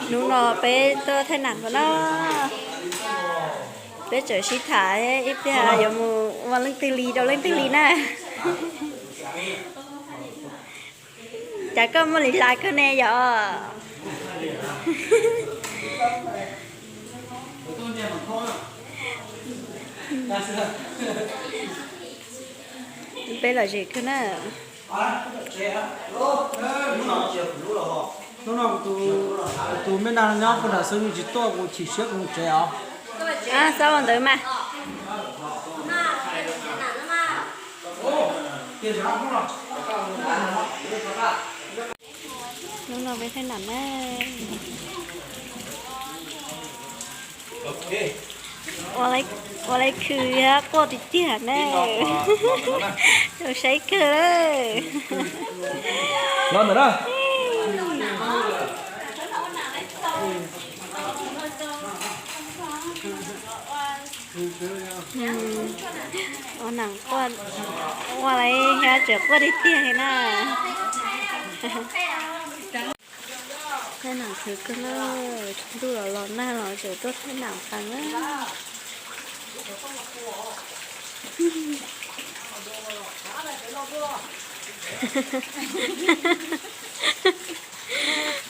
Hnub no peb tuaj thaij nam no na, peb tseem sib tham ib pliag yuav mus ua leej twg li rau leej twg li na. Cas koj muaj li hlais kawg ne yom? Peb lom zem kawg na. Hnub no kuv tus me nag nyob puag nram xwb, nws tsis tuaj, kuv chim siab kuv mus tsev os. Xav ua ntawd mas. Hnub no peb thaij nam na. Ua laiv khw quaj tiag tiag na. Zoo saib kawg. Ua nam quaj, ua laiv tseem quaj tiag tiag li na. Thaij nam khwv kawg na, ntuj los los nag los tseem tuaj thaij nam qees na.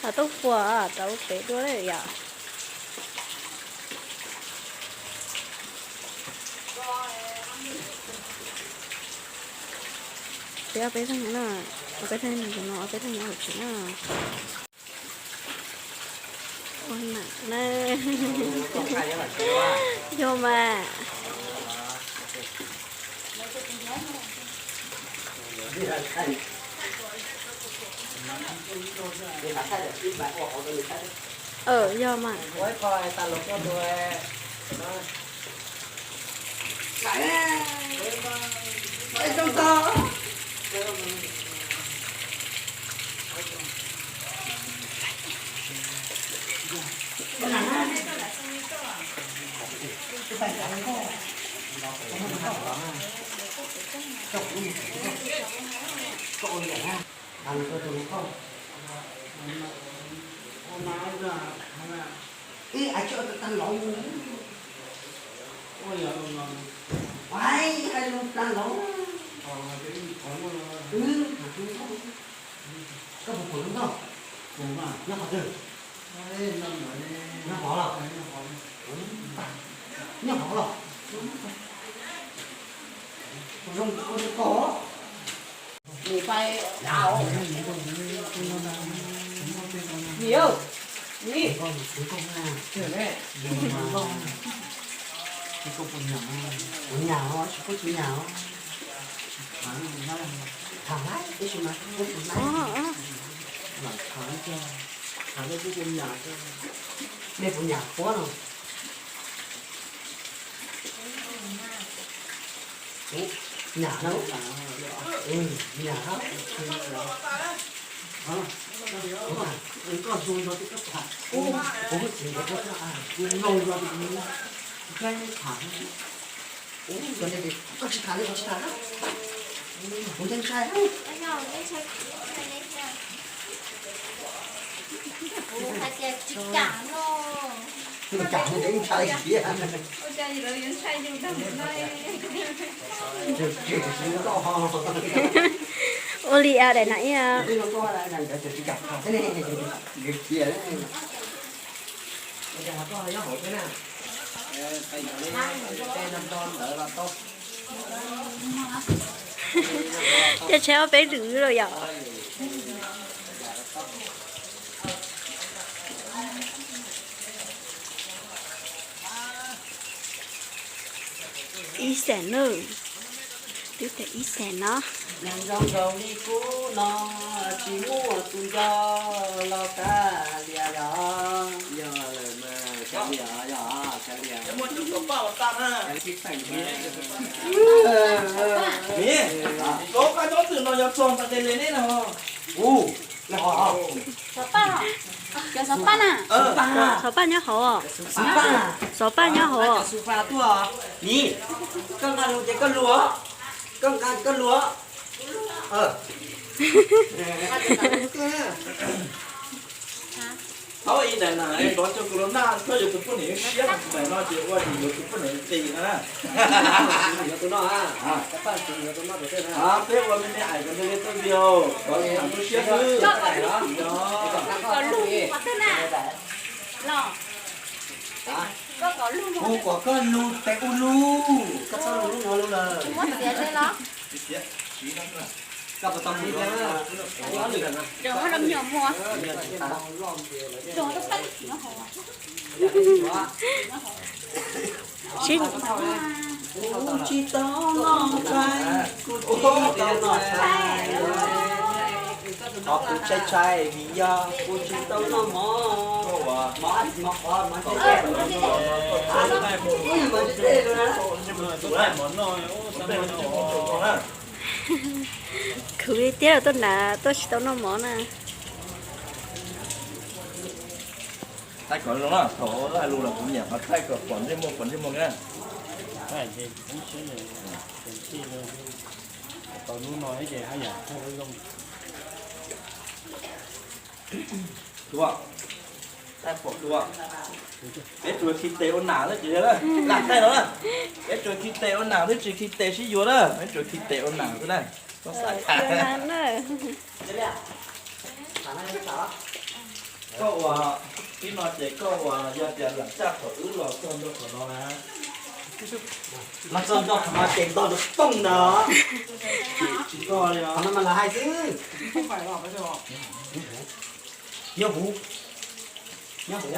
Hov tuaj puas rau pem dua lawm yom. Peb ob peb leeg no, ob peb leeg no, ob peb leeg no hauv tsev na. Ua nam na. Yog mas. Yog mas. Koj puas pum lub nkauj? Nyob qhov twg? Nyob hov los? Nyob hov los? Zoo koj. Mus pais dav. Nim, nim. Kuv nyam os, tsis pub tsis nyam os. Tham lawm tab sis mas kuv tsis nyam. Nej puas nyam qhuav no? Nyam na, nyam na. Koj tsis tham li, koj tsis tham li. Kuv ntshai. Kuv hais tias tsis kam no. Tsis kam no ces ntshai thiab. Ua li a daim nam ib. Coj tsheb ob peb lwm lawm yom. Ib xees nawb, twb tias ib xees no. Neeg zoo nkaus li kuv no tsis muaj tus nco los kav liam yog. Yog lawm mas kav liam, yog kav liam. Nim, lawv qab nyob twm no yog txog npas tes li neb no. Xov paj, cov xov paj na. Xov paj nyob hauv. Xov paj nyob hauv. Nim, koj nqa lus ces koj lus, koj nqa koj lus. Nqa ces nqa lus koj. Ntawm na, kov cov corona koj yuav tus poj niam siab, ntawm no ces ua ces yuav tus poj niam qis no na. Yuav tus no, peb ua me me ais kom nws li tau video, kov nws tus siab xwb. Kuv kom koj lug tes ua lug, koj txhob lug lub no lug lawm. Koj puas tau mus? Sib, kuv tsis tau noj ntshai, kuv tsis tau noj ntshai. Qhov kuv ntshai ntshai vim yog kuv tsis tau noj mov. Mov, mov qhuav, mov ntse ntse. Mov ntse ntse na. Khwv tiag los tuaj nrad tuaj tsis tau noj mov na. Thaij kom zoo na, thaum hais lus los kuv nyiam qhov thaij kom pom ntsej muag pom ntsej muag na. Tau lub no ces haj yam thaij zoo. Tua, thaij pom tua. Peb tsuas khi tes ua nam xwb ces lam thaij no na. Peb tsuas khi tes ua nam xwb tsis khi tes sib yuav na, peb tsuas khi tes ua nam xwb na. Koj xav tham na. Koj ua, tib no ces koj ua yog tias lam txaj thaum wb los txog ntua qhov no na. Los txog ntua qhov no ces ntog nrov tooj ntag. Tsis ntog li os. Qhov no mas lawv hais xwb. Nyob huv, nyob huv.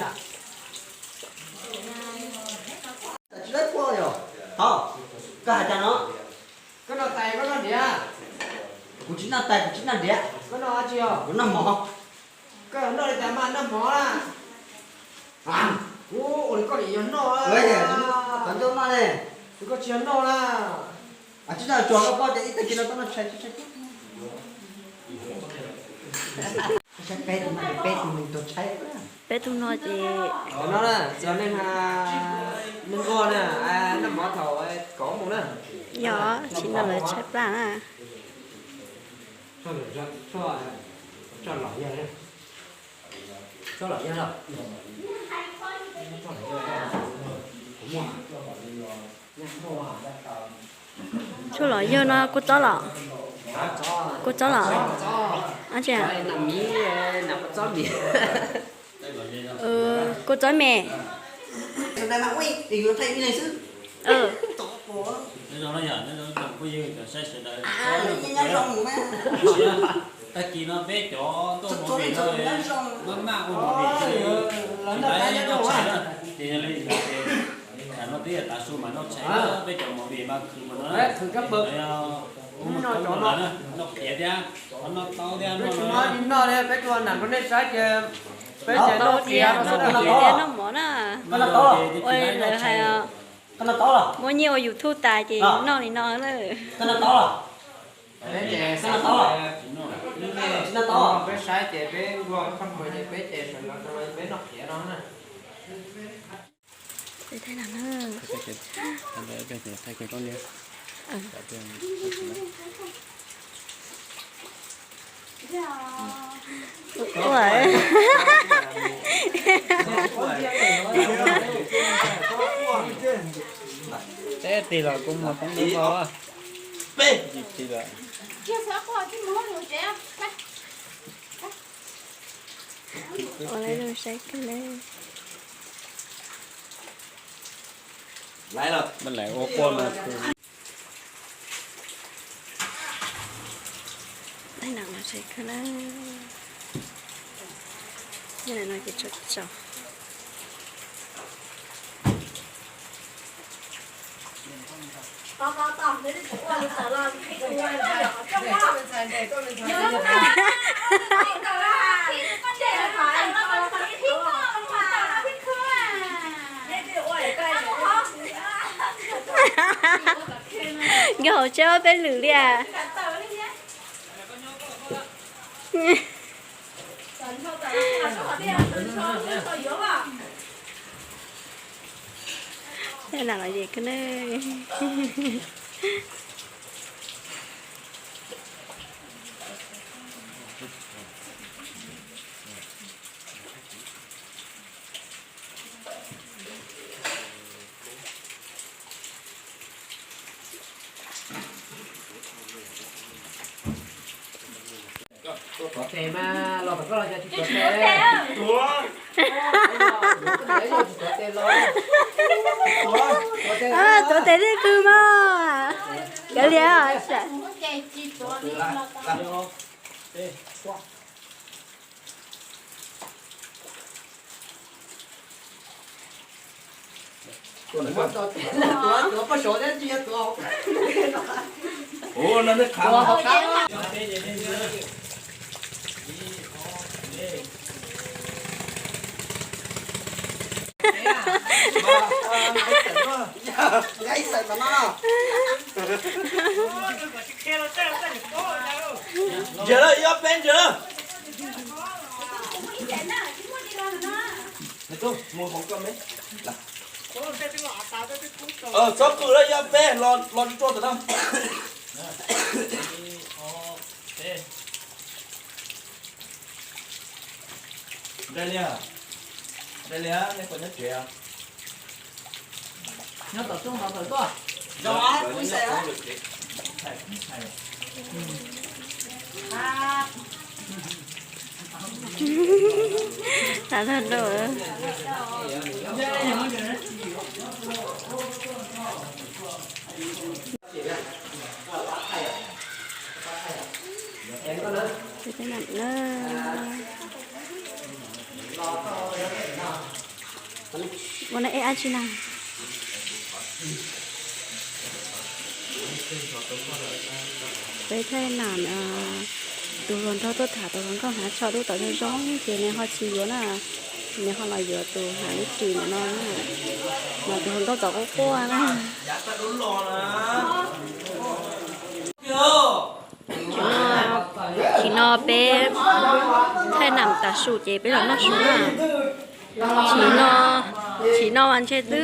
Tsis laib pua yom. Thaub, koj hais cas no? Koj noj tais koj noj ntiav? Kuv tsis noj tais, kuv tsis noj ntiav. Koj noj dab tsi os? Kuv noj mov. Koj noj li cas mas noj mov na? Ua li koj niam yog noj. Tov ncauj noj ne. Koj tsis yog noj na. Tsis noj tsuag koj poj ces ib tag kis no koj noj tshais tshais. Peb tug no ces no na, txog neeg, neeg nquag na, noj mov thaum kaum moos na. Yog tsis noj lawv tshaib plab na. Tshuaj los yawg no kua txob los? Kua txob los? Kua txob me. Tag kis no peb cov tuaj movie no maj maj ua movie tsis tau noj tshais na, ces yog li ces tam no twb yog tav su mas noj tshais, peb cov movie mas khwv mas no, khwv kab pawg, noj qhiav thiab, noj taub thiab, noj li peb tua nam rau nej saib ces peb ces noj qhiav no xwb na. Noj mov na. Ua li lawv hais, muaj nyiaj ua YouTube tas ces noj li no na. Peb ces, peb saib ces peb nquag khoj mus ces peb ces sawv los rau peb noj qhiav no na. Teb tig los kuj muag poob lub hau. Tig los. Ua lawv zoo saib kawg na. Lawv ua quaj no. Tab no saib kawg na. Tab no ces tso tso. Nkag hauv tsheb ob peb lwm li as. Tab no los ces kawg na. Tuav tes thiab kawg mas. Cov liam. Ntsia lawm, ib ob peb ntsia lawm. Txhob qw lawm, ib ob peb los tsuag tsuag tam no. Nqe li, nqe li, nej puas nyob tsev? Nyob tom rooj no tawm tuaj. Ua no ib ab tsi na. Peb thaij nam tus hluas nraug tuaj tham tus hluas nkauj hnav tsho dub tom zoo zoo ces nws ho tsis yuav na, nws ho los yuav tus hnav ib ris ntawm no na, mas tus hluas nkauj txom quaj quaj na. Thaum no peb thaij nam tas su ces peb los noj su na. Thaum no, thaum no mas ntshe twb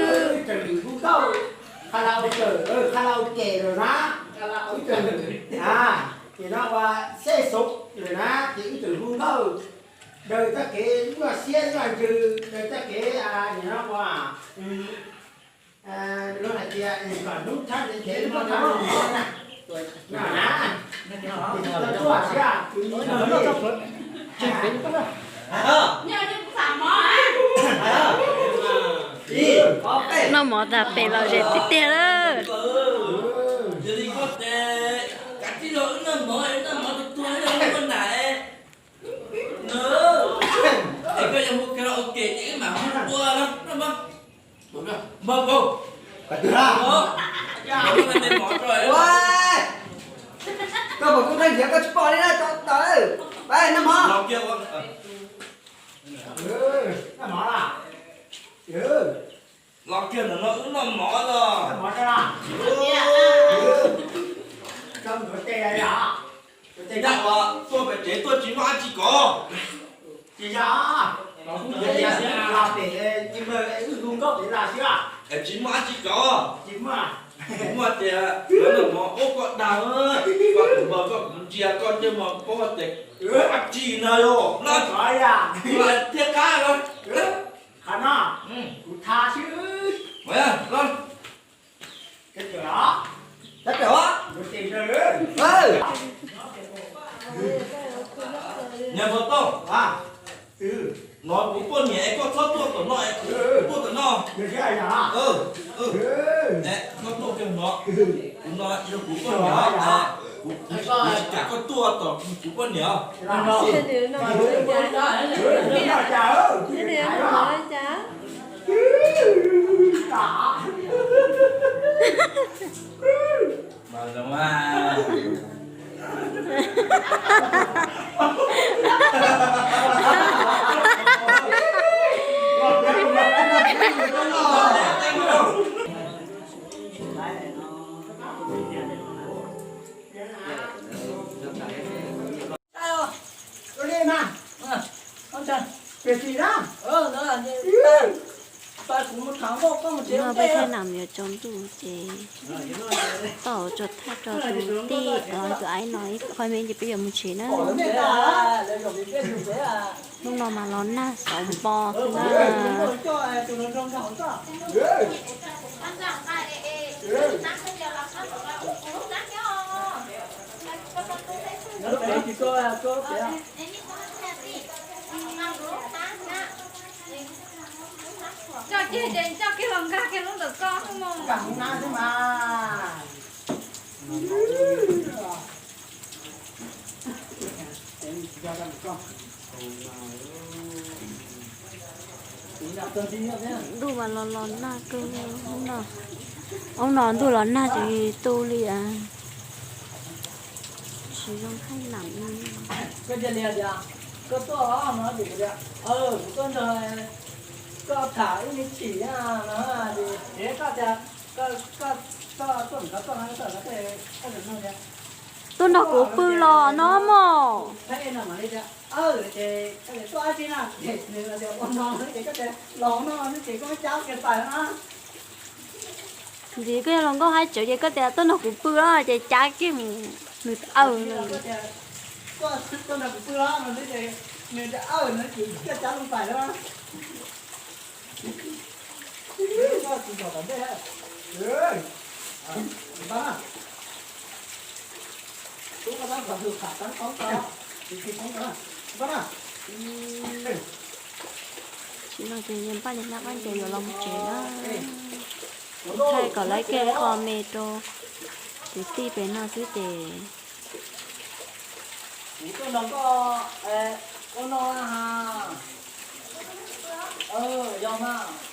Noj mov tas pem los zem tiag tiag lawm. Koj pom kuv nqaij nrhiav koj tsis pom li na, tawm, pab noj mov. Los kiag ntawm no wb noj mov os. Yog tuaj pem tsev tuaj tsis muaj dab tsi kov. Es tsis muaj dab tsi kov. Kuv muaj tias noj mov ub koj dag, koj kuv npawg koj kuv ntsia koj ncej mog paub tias dab tsi no yog no thiab qab no. Niag Npawg Tooj, no kuv poj niam es koj txhob tuaj tom no es kuv tuaj tom no. Koj tuaj kiag no, kuv no yog kuv poj niam, kuv tsis kam koj tuaj tom kuv poj niam. Peb thaij nam yuav tsaus ntuj ces tau tso thaij rau tus tij, tus aib no ib qho me ces peb yuav mus tsev na. Hnub no mas los nag xauv npo xwb na. Coj kiag ces coj kiag los nkag kiag lub ntawm koj mus. Ntuj mas los los nag kawg no. Hnub no ntuj los nag tsis tu li. Tsis zoo hais nam. Koj tuaj no, kuv tuaj nrog koj tham ib me chim no, es koj tias koj tuaj, koj tuaj nrog kuv pw los no mog. Ntxiv koj yog hluas nkauj haib tsawv ces koj tias tuaj nrog kuv pw los ces cav kiag mus nws awm. Tam sim no ces yawg Npaj Lis Nab Qab Ncaws yuav los mus tsev na. Thaij kom lawv ib qho me rau kwv tij pem no xwb ces. Kuv tuaj nrog koj ua no na. Yog mas.